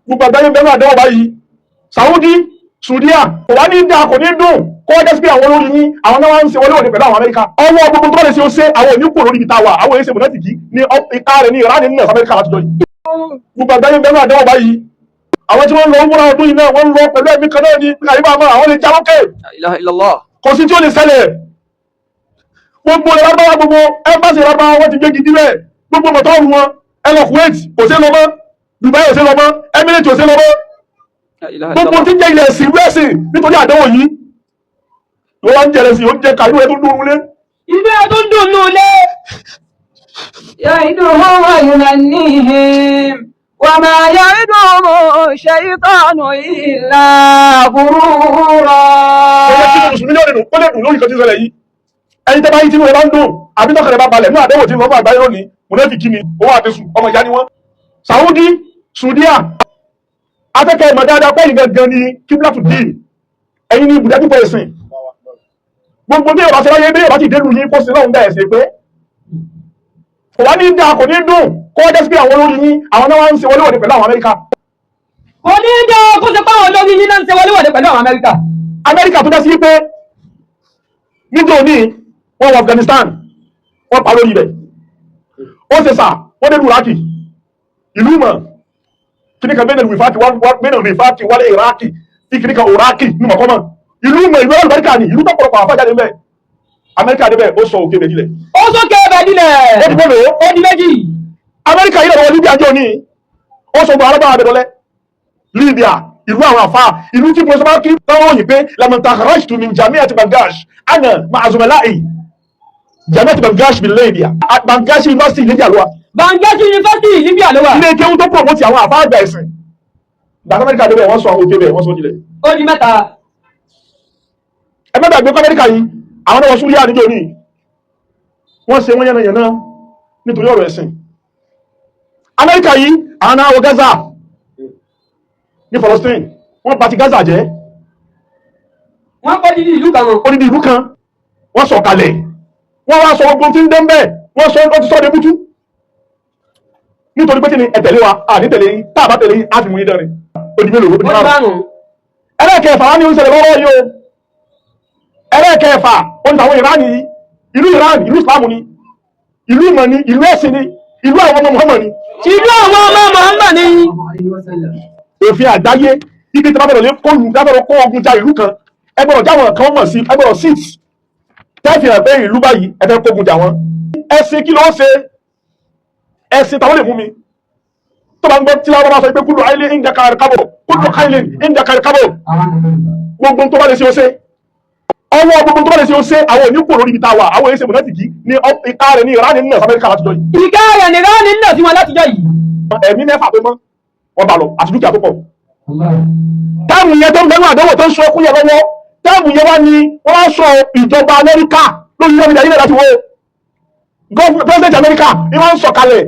Gbogbo àgbáyé ń bẹ́ẹ̀ àdánwò báyìí. Saudi, Saudiya kò wá ní dáa, kò ní dùn kó wọ́n jẹ́ sí pé àwọn olórí yín, àwọn náà wá ń ṣe wọlé òde pẹ̀lú àwọn Amẹ́ríkà. Ọwọ́ gbogbo tó bá lè ṣe ó ṣe, àwọn òní kò lórí ibi tá a wà. Àwọn èsè mọ̀nàtìkì ní ìka rẹ̀ ní Ìránì nínú Amẹ́ríkà látijọ́ yìí. Gbogbo àgbáyé ń bẹ́ẹ̀ àdánwò báyìí. Àwọn tí wọ́n lọ múra ọdún yìí náà, wọ́n lọ pẹ̀lú ẹ̀mí kan náà ní àyíbá mọ́ àwọn lè já lókè. La ilaha illallah. Kò sí tí ó lè ṣẹlẹ̀. Gbogbo ìrábáwá, gbogbo ẹ́mbásì ìrábáwá, wọ́n ti gbé gidi bẹ́ẹ̀. Gbogbo mọ̀tọ́rù wọn, ẹ lọ Kuwait, kò sí lọ mọ́. Dubai ò sí lọ mọ́. Emirates ò sí lọ mọ́. La ilaha Gbogbo illallah. tí ń jẹ́ ilẹ̀ ẹ̀sìn, ìlú ẹ̀sìn, nítorí àdánwò yìí ló wá ń jẹrẹ sí oúnjẹ kàlú ẹ tó ń dúró lé. Inú ẹ tó ń dùn nù lé. يعدهم ويمنيهم وما يعدهم الشيطان إلا غرورا. Ó yẹ kí mùsùlùmí lónìí dùn, ó lè dùn lórí nǹkan tí ń ṣẹlẹ̀ yìí. Ẹni tẹ́ bá yí tí inú rẹ̀ bá ń dùn àbí tọkàn rẹ̀ bá balẹ̀ ní àdánwò tí ń lọ fún àgbáyé lónìí, mùnáfíkí ni owó àtẹsùn, ọmọ ìyá ni wọ́n. Saudi, Saudiya, afẹ́kẹ́ ìmọ̀ dáadáa pé gangan ni kíbla tó dín, ẹ̀yin ní ibùdó púpọ̀ ẹ̀sìn. Gbogbo bí ọba ṣe láyé, bí ọba ti délùú yín, kó sí lọ́hùn bẹ́ẹ̀ ṣe pé kò wá ní dáa, kò ní dùn kó wọ́n jẹ́ sí pé àwọn olórí yín, àwọn náà wá ń ṣe wọlé wọ̀de pẹ̀lú àwọn Amẹ́ríkà. Kò ní í dán kó ṣe páwọn olórí yín náà ń ṣe wọléwọ̀de pẹ̀lú àwọn Amẹ́ríkà. Amẹ́ríkà tó dá sí pé níjọ́ òní wọ́n wọ Afghanistan, wọ́n pa lórí rẹ̀. Ó ṣe sà, wọ́n dé Iraki, ìlú mọ̀ kíníkan bẹ́ẹ̀ rìfáàkì bẹ́ẹ̀ rìfáàkì wálé Iraki tí kíníkan Iraki ní mọ̀kọ́mọ̀, ìlú mọ̀, ìlú alùbáríkà ni, ìlú tọ́pọ̀lọpọ̀ àfájáde mẹ́. Amẹ́ríkà débẹ̀, ó sọ òkè méjìlẹ̀. Ó sókè ẹbẹ̀ nílẹ̀. Ó ti gbọ́dọ̀. Ó di méjì. Amẹ́ríkà yìí lọ́wọ́ Libya jẹ́ òní, ó sọ gbọ́ alábàá abẹ́dọ́lẹ́ Libya, ìlú àwọn àfa, ìlú tí professor bá kí táwọn òyìn pé lamanta kharajtu min jami'ati Bangash ana ma'a zumala'i, jami'ati Bangash min Libya, Bangash University, Libya ló wà. Bangash University, Libya ló wà. Ilé kéwú tó promote àwọn àfa àgbà ẹ̀sìn. Gbàtà Amẹ́ríkà débẹ̀, wọ́n sọ àwọn òkè bẹ̀, wọ́n sọ jílẹ̀. Ó di mẹ́ta. Ẹ má gbàgbé pé Amẹ́ríkà yìí, àwọn náà wọ́n Súríà níjọ́ ní, wọ́n ṣe wọ́n yánnayànna nítorí ọ̀rọ̀ ẹ̀sìn. Amẹ́ríkà yìí, àwọn náà wọ Gaza ní Palestine, wọ́n bà ti Gaza jẹ́. Wọ́n kọ́ dídí ìlú kan. Odidi ìlú kan wọ́n sọ kalẹ̀, wọ́n wá sọ ogun tí ń dé ń bẹ̀, wọ́n sọ ó ti sọ de bútú, nítorí pé kí ni? Ẹ tẹ̀lé wa, à ní tẹ̀lé yín, tá a bá tẹ̀lé yín, á fi mú yín dánrin. Ó di mélòó? Ó di Ó di márùn. márùn. Ẹlẹ́ẹ̀kẹfà wá ní oúnjẹ lọ́wọ́ yìí o. Ẹlẹ́ẹ̀kẹfà ó ní àwọn Iran yìí. Ìlú Iran, ìlú Islam ni, ìlú ìmọ̀ ni, ìlú ẹ̀sìn ni, ìlú àwọn ọmọ Muhammad ni. Ìlú àwọn ọmọ Muhammad ni. Òfin àgbáyé ibi tí wọ́n bẹ̀rẹ̀ lé kólu dábẹ̀rẹ̀ kó ogun ja ìlú kan, ẹ gbọ́dọ̀ jáwọn kan mọ̀ sí, ẹ gbọ́dọ̀ sit tẹ́fì hàn pé ìlú báyìí, ẹ fẹ́ kógun jà wọ́n. Ẹ̀sìn kí ló ń ṣe? Ẹ̀sìn táwọn lè mú mi tó bá ń gbọ́ tí wọ́n bá sọ pé kúlù àìlè ń dẹ́ka kábọ̀, kúlù àìlè ń dẹ́ka kábọ̀. Gbogbo tó bá lè ṣe ó ṣe, ọwọ́ gbogbo tó bá lè ṣe ó ṣe, àwọn òní kò lórí ibi tá a wà. Àwọn èsè mọ̀nàtìkì ní ìka rẹ̀ ní Ìránì nínú Amẹ́ríkà látijọ́ yìí. Ìka rẹ̀ ní Ìránì nínú sí wọn látijọ́ yìí. Ẹ̀mí mẹ́fà pé mọ́ wọ́n bá lọ àti dúkìá tó pọ̀. Táàmù yẹn tó ń bẹnu àdánwò tó ń sọ ẹkún yẹn lọ́wọ́, táàmù yẹn wá ní wọ́n wá sọ ìjọba Amẹ́ríkà lórí yọmi nàìjíríà láti wo president Amẹ́ríkà ni wọ́n ń sọ kalẹ̀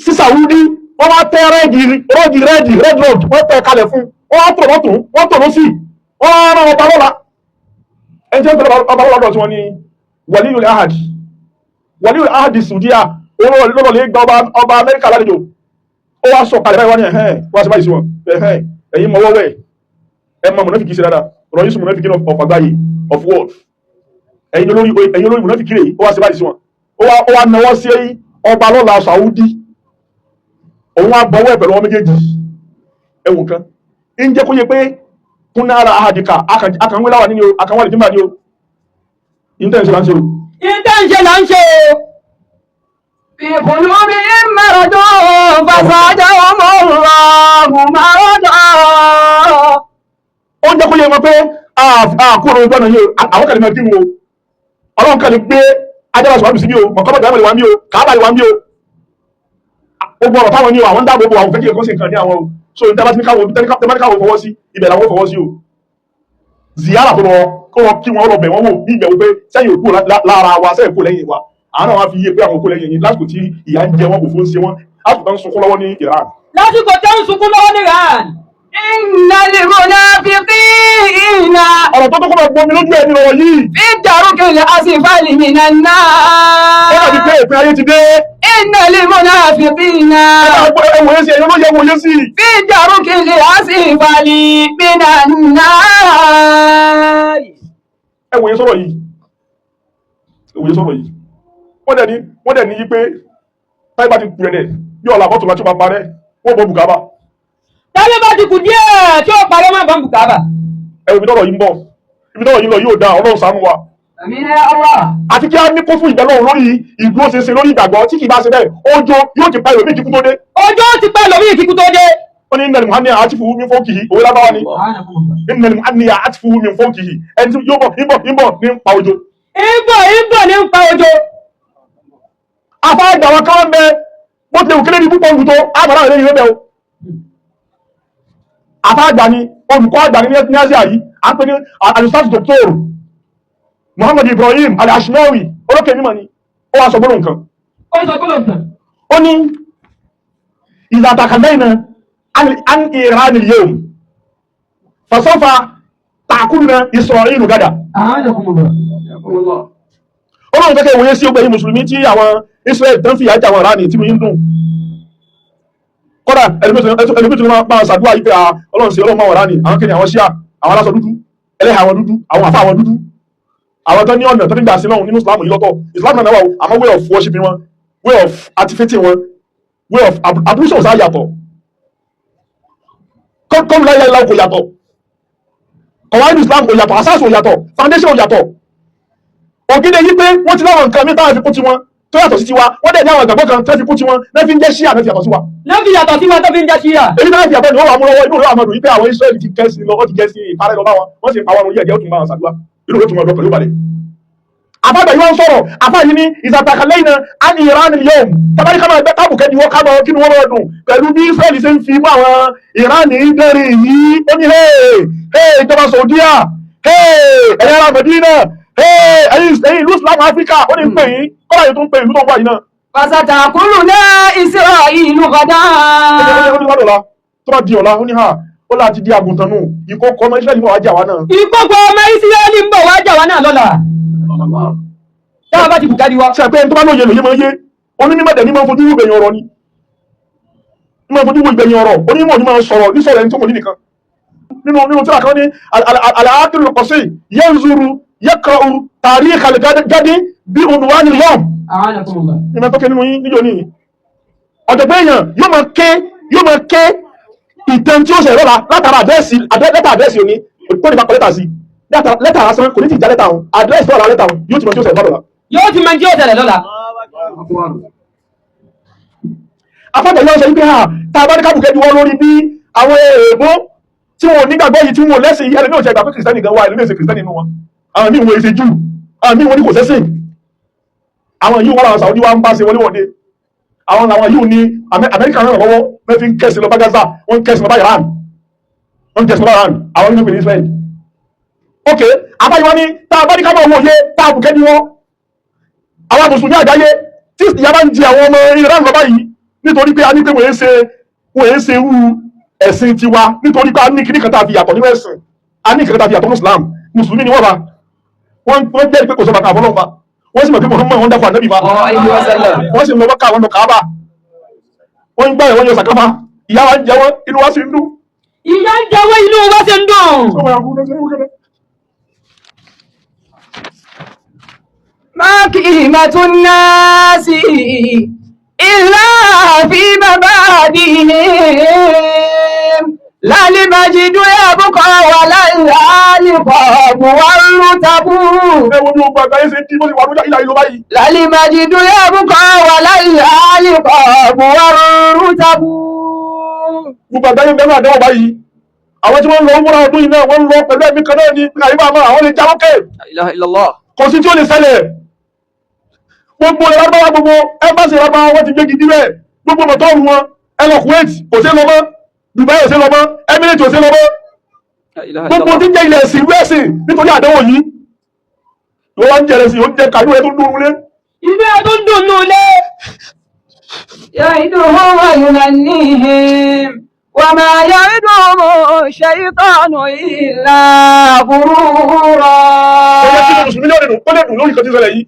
sí Saudi. Wọ́n wá tẹ́ red rug, red rug, wọ́n tẹ́ kalẹ̀ fún wọ́n, wá tò lọ́tún, wọ́n tò lọ́sì, wọ́n wá rán ọba lọ́la. Ẹni tí wọ́n tẹ̀lé ọba lọ́la tí wọ́n ní Waliyul Ahad, Waliyul Ahad Saudiya, òun lọ́lọ́ lè gba ọba Amẹ́ríkà lálejò. Ó wá sọ kalẹ̀ báyìí, wá ní ẹ̀hẹ́n, wá sí báyìí sí wọn, ẹ̀hẹ́n, ẹ̀yin mọ wọ́wẹ́ ẹ mọ mọ̀nàfíkì sí dáadáa, rọ̀ yín sùn mọ̀nàfíkì of àgbáyé, of world, ẹ̀yin olórí, ẹ̀yin olórí mọ̀nàfíkì rè. Ó wá sí báyìí sí wọn, ó wá nawọ́ sí ọba lọ́la Saudi, òun wá bọ́wọ́ ẹ̀ pẹ̀lú wọn méjèèjì. Ẹ̀wọ̀n kan ń jẹ́ kó yẹ pé kúnnára ahadika akànwé láwà nínú akànwá lè jẹ́mbà ní o ìntẹ́ ìṣẹ́ là ń ṣe o. Ìtẹ́ ń ṣe là ń ṣe o. في قلوبهم مرض فزادهم الله مرضا. Ó ń jẹ́ kó yẹ wọn pé àkúrò gbọ́nà yìí, àwọn kan lè máa kí wọn o, ọlọ́run kan lè gbé ajára sọ̀rọ̀ sí mi o, mọ̀kọ́mọ̀ ìdámọ̀ lè wá mí o, kàábà lè wá mí o. Gbogbo ọ̀rọ̀ táwọn ní o, àwọn ń dáàbò bo àwọn fẹ́ kí ẹ̀kọ́ sí nǹkan ní àwọn o. So ní tẹ́bá ní káwọn fọwọ́ sí ibẹ̀ làwọn fọwọ́ sí o. Ziyara tó lọ kó wọn kí wọn lọ bẹ̀ wọ́n wò ní ìbẹ̀wò pé sẹ́yìn òkú lára wa, sẹ́yìn òkú lẹ́yìn wa. Àwọn náà wá fi yé pé àwọn òkú lẹ́yìn yìí lásìkò tí ìyà ń jẹ wọn, kò fún ṣe wọn lásìkò tó ń sunkún lọ́wọ́ ní Iran. Lásìkò tó ń sunkún lọ́wọ́ ní Iran. إن المنافقين Ọ̀rọ̀ tó kọ́kọ́ máa gbomi lójú ẹni lọ́wọ́ yìí. في الدرك الأسفل من Ó dàbí النار pé òpin ayé ti dé. إن المنافقين Ẹ wòye sí, ẹ̀yin olóye wòye sí. في الدرك الأسفل من النار Ẹ wòye sọ̀rọ̀ yìí. Ẹ wòye sọ̀rọ̀ yìí. Wọ́n dẹ̀ ní yí pé táyé bá ti kú ẹ̀dẹ̀ bí ọ̀la àbọ̀tò láti máa parẹ́, wọ́n bọ̀ bùkà bá. Táyé bá ti kù díẹ̀ tí ó parẹ́ máa bá ń bùkà. Ẹ wo ibi tọ́rọ̀ yìí ń bọ̀. Ibi tọ́rọ̀ yìí ń lọ yóò dáa, Ọlọ́run ṣàánú wa. آمين يا الله. Àti kí á ní kó fún ìbẹ́lọ́run lórí ìdúró ṣinṣin lórí ìgbàgbọ́ tí kì í bá ṣe bẹ́ẹ̀, ọjọ́ yóò ti pa ẹlòmíì kíkú tó dé. Ọjọ́ ti pẹ́ lómi ìkíkú tó dé. Ó ní innal muhanniya atifuhu min fawqihi, òwe lábáwá ni. Innal muhanniya atifuhu min fawqihi, ẹni tí yóò bọ̀ ìbọ̀ ìbọ̀ ní ń pa ojo. Ìbọ̀ ìbọ̀ ní ń pa ojo. Afáàgbà wọn káwọn bẹ bó tilẹ̀ òkèlè ní púpọ̀ olùtó àbàrà rẹ̀ ní ìrẹ́bẹ̀ o. Afáàgbà ni olùkọ́ àgbà ní ní Asia yìí, à ń pè ní alusaf Dr. Muhammad Ibrahim Al-Ashmawi, olókè mímọ̀ ni. Ó wá sọ gbólóhùn kan. Ó sọ gbólóhùn kan. Ó ní idha takallayna an Iran al-yawm fasawfa ta'kuluna Isra'ilu gada. Ọlọ́run kẹ́kẹ́ ìwòye sí ọgbẹ̀yìn mùsùlùmí tí àwọn Israel tán fìyà jẹ àwọn Iran tí mo yí ń dùn. Kódà ẹlòmí tó máa ṣàdúrà yìí pé Ọlọ́run sí Ọlọ́run máa wà ránì, àwọn kéde àwọn Ṣíà, àwọn aláṣọ dúdú, ẹlẹ́hà àwọn dúdú, àwọn àfá àwọn dúdú, àwọn tó ní ọ̀nà tó nígbà sí lọ́hùn nínú Islam yìí lọ́tọ̀. Islam náà wà o, àmọ́ way of worshiping wọn, way of activating wọn, way of ablution sá yàtọ̀, kọ́mù láyé láwù kò yàtọ̀, kọ̀wáìdù Islam kò yàtọ̀, asásù kò yàtọ̀, foundation kò yàtọ̀. Ògidè yí pé wọ́n ti láwọn nǹkan mítà fi kún tiwọn tó yàtọ̀ sí tiwa, wọ́n dẹ̀ ní àwọn ìgbàgbọ́ kan tó fi kún tiwọn náà fi ń jẹ́ ṣíà náà fi yàtọ̀ sí wa. Ló fi yàtọ̀ sí wa tó fi ń jẹ́ ṣíà. Èyí náà fi yàtọ̀ ni wọ́n wà mú lọ́wọ́, inú rẹ̀ wà máa dùn yí pé àwọn Israẹli ti kẹ́sì lọ, wọ́n ti kẹ́sì ìparẹ́ lọ bá wọn, wọ́n sì pa wọn orí ẹ̀jẹ̀, ó tún bá wọn ṣàdúrà, inú rẹ̀ tún máa dùn pẹ̀lú balẹ̀. Àfáàgbà yìí wọ́n sọ̀rọ̀, àfáà yìí ní ìsàtàkàlẹ́yìn á ní Iran yóò tabari ká máa gbẹ káàbù kẹ́ni wọ́n káàbù kí ni wọ́n máa dùn pẹ̀lú bí Israẹli ṣe ń fi mú àwọn Iran dẹ́rìn yìí. Ó ní hey hey, ìjọba Saudiya, hey, ẹ̀yà ara Medina, hey, ẹ̀yin ìlú Islam Africa, ó ní pè yín, kọ́lá yìí tó ń pè ìlú tó ń wà yìí náà. فستأكلنا إسرائيل غدا. Ó ní wà lọ́la, tó bá di ọ̀la, ó ní ha, ó láti di àgùntàn nù, ìkókò ọmọ Israẹli bọ̀ wá jà wá náà. Ìkókò ọmọ Ísírẹ́lì ń bọ̀ wá jà wá náà lọ́la. Táwa bá ti bùkà di wa. Ṣe pé ẹni tó bá lóye lóye máa ń yé onímọ̀ dẹ̀ ní máa ń fojú wo ìgbẹ̀yìn ọ̀rọ̀ ni, ní máa ń fojú wo ìgbẹ̀yìn ọ̀rọ̀. Onímọ̀ ní máa ń sọ̀rọ̀ ní sọ̀rọ̀ ẹni tó mọ̀ ní nìkan nínú tíra kan ní al-aqilu al-qasi yanzuru yaqra'u tarikh al-gadi bí unwani al-yawm. Ìmọ̀ tó ké nínú yín níjọ́ ní ọ̀jọ̀gbọ́n èèyàn yóò máa ké ìtàn tí ó ṣe lọ́la látara àdírẹ́sì, lẹ́tà àdírẹ́sì òní tó ní bá kọ lẹ́tà sí, lẹ́tà lásán kò ní ti já lẹ́tà òun, àdírẹ́sì tó wà lára lẹ́tà òun yóò ti mọ̀ tí ó ṣe lọ́la. Yóò ti máa tí ó ṣẹlẹ̀ lọ́la. Afọ́gbà yóò sọ wípé ha, tá a bá ní kábùkẹ́ juwọ́ lórí bí àwọn èèbó tí wọn ò nígbàgbọ́ yìí, tí wọn ò lẹ́sìn yìí, ẹlòmíì ò ṣe ìgbà pé kìrìsìtẹ́nì gan wà, ẹlòmíì ò ṣe kìrìsìtẹ́nì nínú wọn, àwọn míì wọn èsè jù, àwọn míì wọn ní kò sẹ́sìn. Àwọn yìí wọn làwọn Saudi wa ń bá ṣe wọléwọ̀de, àwọn làwọn yìí ní Amẹ́ríkà ràn lọ́wọ́ wọ́n fi ń kẹ́sì lọ bá Gaza, wọ́n ń kẹ́sì lọ bá Iran, wọ́n ń kẹ́sì lọ bá Iran, àwọn nínú pẹ̀lú Israel. Ok, àbáyọ wọn ní tá a bá ní ká máa wòye tá a bùkẹ́ ní wọn, àwọn mùsùlùmí àgbáyé tí ìyà bá ń jẹ àwọn ọmọ Iran lọ báyìí nítorí pé a ní pé wọ́n ń ṣe irú ẹ̀sìn tiwa, nítorí pé a ní kíní kan tá a fi yàtọ̀ nínú ẹ̀sìn, a ní kíní kan tá a fi yàtọ̀ ní Islam. Mùsùlùmí ni wọ́n bá wọ́n jẹ́ pé kò sọ́ba kan àfọlọ́ba, wọ́n sì mọ̀ pé Muhammad wọn dákọ̀ ànábì bá, wọ́n sì lọ Mákà, wọn lọ Káàbà, wọ́n ń gbá ẹ̀, wọ́n yọ sàkáfà, ìyá wa ń jẹ wọ́n, inú wa sì ń dùn. Ìyá ń jẹ wọ́n, inú wa sì ń dùn. ما قيمة الناس إلا في مبادئهم لا المجد يبقى ولا الألقاب والرتب. Ẹ wo bí ogun àgbáyé ṣe ń dín bó ṣe wà lójà ìlà ìlú báyìí. لا المجد يبقى ولا الألقاب والرتب. Gbogbo àgbáyé ń bẹ́ẹ̀ àdéhùn báyìí. Àwọn tí wọ́n ń lọ wúra ọdún yìí náà, wọ́n ń lọ pẹ̀lú ẹ̀mí kan náà ní àyíbá àmọ́ àwọn lè já lókè. La ilaha illallah. Kò sí tí ó lè ṣẹlẹ̀. Gbogbo ìlànà, gbogbo ẹ́mbàsì ìlànà wọ́n ti gbé gidi bẹ́ẹ̀, gbogbo mọ̀tọ́rù wọn ẹ lọ. Kuwait kò sí lọ mọ́, Dubai ò sí lọ mọ́, Emirates ò sí lọ mọ́. La ilaha Gbogbo illallah. tí ń jẹ́ ilẹ̀ ẹ̀sìn ìlú ẹ̀sìn nítorí àdánwò yìí ìwọ́n wá ń jẹrẹ sí oúnjẹ kàdú ẹ tó ń dúró lé. Inú ẹ tó ń dùn nù lé. يعدهم ويمنيهم وما يعدهم الشيطان إلا غرورا. Ó yẹ kí mùsùlùmí lórí dùn, ó lè dùn lórí nǹkan tí ń ṣẹlẹ̀ yìí.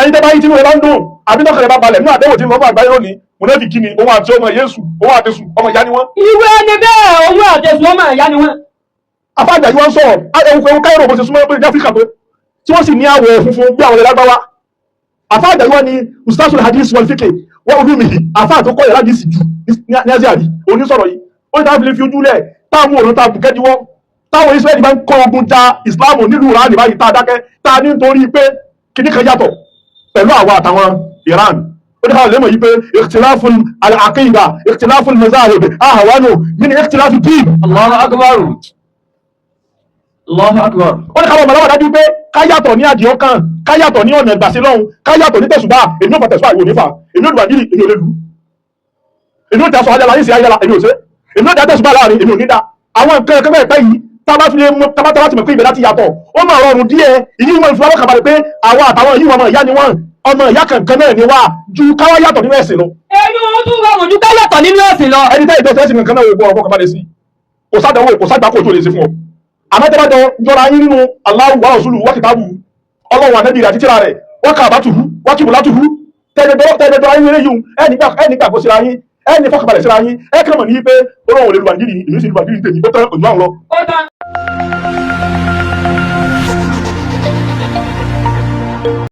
Ẹni tẹ́ bá yí tí mo bá ń dùn àbí tọkàn rẹ̀ bá balẹ̀ nínú àdéhùn tí mo bá àgbáyé lónìí, mùnáfíkí ni òun àti ọmọ Yésù, òun àti Èṣù, ọmọ ìyá ni wọ́n. Ìwé ẹni bẹ́ẹ̀, òun àtẹ̀sùn ọmọ ìyá ni wọ́n. Afáàjà yìí wọ́n sọ̀rọ̀ ẹ̀wù ẹ̀wù Káírò bó ṣe súnmọ́ pé ní Áfíríkà tó tí wọ́n sì ní àwọ̀ funfun bí àwọn ilẹ̀ lágbáwá. Afáàjà yìí wọ́n ní ustazul hadith wal fiqh wa ulumihi, afáà tó kọ́ yàrá hadith jù ní Asia rí onísọ̀rọ̀ yìí. Ó ní táwọn fi lè fi ojú lẹ̀ táwọn òrùn ta bùkẹ́diwọ́ táwọn Israẹli bá ń kọ́ ogun ja Islam nílùú Iran báyìí, tá a dákẹ́ tá a ní nítorí pé kíní kan yàtọ̀ pẹ̀lú àwa àtàwọn Iran. Ó ní káwọn lè mọ̀ yìí pé ikhtilaful al-aqida, ikhtilaful mazahib ahwanu min ikhtilafi din. Allahu akbar. Allahu akbar. Ó ní káwọn ọmọ aláwọ̀ dájú pé ká yàtọ̀ ní àdìọ́ kan, ká yàtọ̀ ní ọ̀nà ìgbàsí lọ́hùn, ká yàtọ̀ ní tẹ̀sùbá. Èmi ò fà tẹ̀sùbá, ìwò nífà. Èmi ò dùbàdìrì, èmi ò lè lù ú. Èmi ò tẹ̀sọ̀ ayára yìí sí ayára, èmi ò ṣe. Èmi ò dá tẹ̀sùbá láàrin, èmi ò ní dá àwọn nǹkan ẹ̀kẹ́ bẹ́ẹ̀ pẹ́ yìí. Tá a bá fi lè mú tá a bá ti mọ̀ pé ibẹ̀ láti yàtọ̀, ó máa rọrùn díẹ̀. Ìyí wọn ìfúnra wọn kàbàlẹ̀ pé àwa àtàwọn yìí, wọn ọmọ ìyá ni wọn, ọmọ ìyá kankan náà ni wá ju káwá yàtọ̀ nínú ẹ̀sìn lọ. Ẹni wọn tún rọrùn ju ká yàtọ̀ nínú ẹ̀sìn lọ. Ẹni tẹ́ ìjọ tẹ́sí nǹkan náà wò ọkọ̀ kàbàlẹ̀ sí, kò sádàwò, kò sádàkò tó lè ṣe fún ọ. Àmọ́ tẹ́ bá jọ jọra yín nínú Allahu wa rasuluhu wa kitabu, Ọlọ́run, ànẹ́bí rẹ̀ àti tírà rẹ̀, wa ka'batuhu wa qiblatuhu, tẹ́lẹ̀ jọra yín eléyìí, ẹni gbàgbọ́ síra yín, ẹni fọkànbalẹ̀ síra yín, ẹ kàn mọ̀ ní pé Ọlọ́run ò lè lu àdìrí, èmi sì lu àdìrí tèmi, ó tán, òjú àwọn lọ. Ó tán.